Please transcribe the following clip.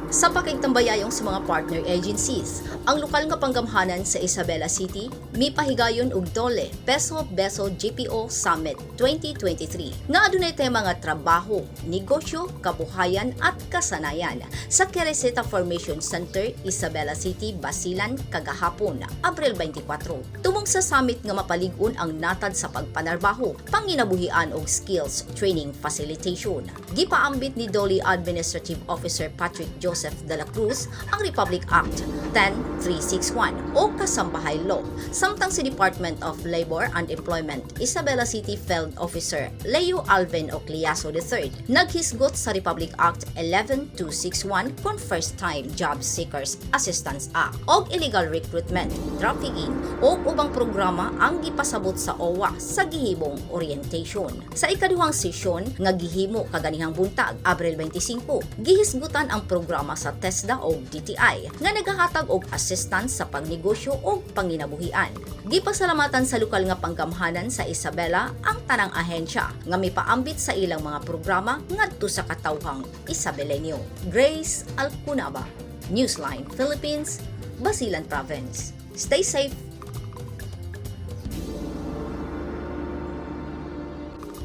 Sa pakigtambayayong sa mga partner agencies, ang lokal nga panggamhanan sa Isabela City mipahigayon og DOLE Peso Beso GPO Summit 2023 nga adunay tema nga trabaho, negosyo, kabuhayan at kasanayan sa Kereseta Formation Center, Isabela City, Basilan kagahapon, Abril 24. Tumong sa summit nga mapalig-on ang natad sa pagpanarbaho, panginabuhian og skills training facilitation. Gipaambit ni DOLE Administrative Officer Patrick Joseph de la Cruz ang Republic Act 10361 o Kasambahay Law, samtang si Department of Labor and Employment Isabela City Field Officer Leo Alvin Ocliaso III naghisgot sa Republic Act 11261 kon First Time Job Seekers Assistance Act og illegal recruitment, trafficking o ubang programa ang gipasabot sa OWWA sa gihimong orientation. Sa ikaduhang sesyon nga gihimo kaganihang buntag, Abril 25, gihisgutan ang programa sa TESDA o DTI nga nagahatag og assistance sa pagnegosyo o panginabuhian. Gipasalamatan sa lokal nga panggamhanan sa Isabela ang tanang ahensya nga mipaambit sa ilang mga programa ngadto sa katawhang Isabeleño. Grace Alcunaba, Newsline Philippines, Basilan Province. Stay safe.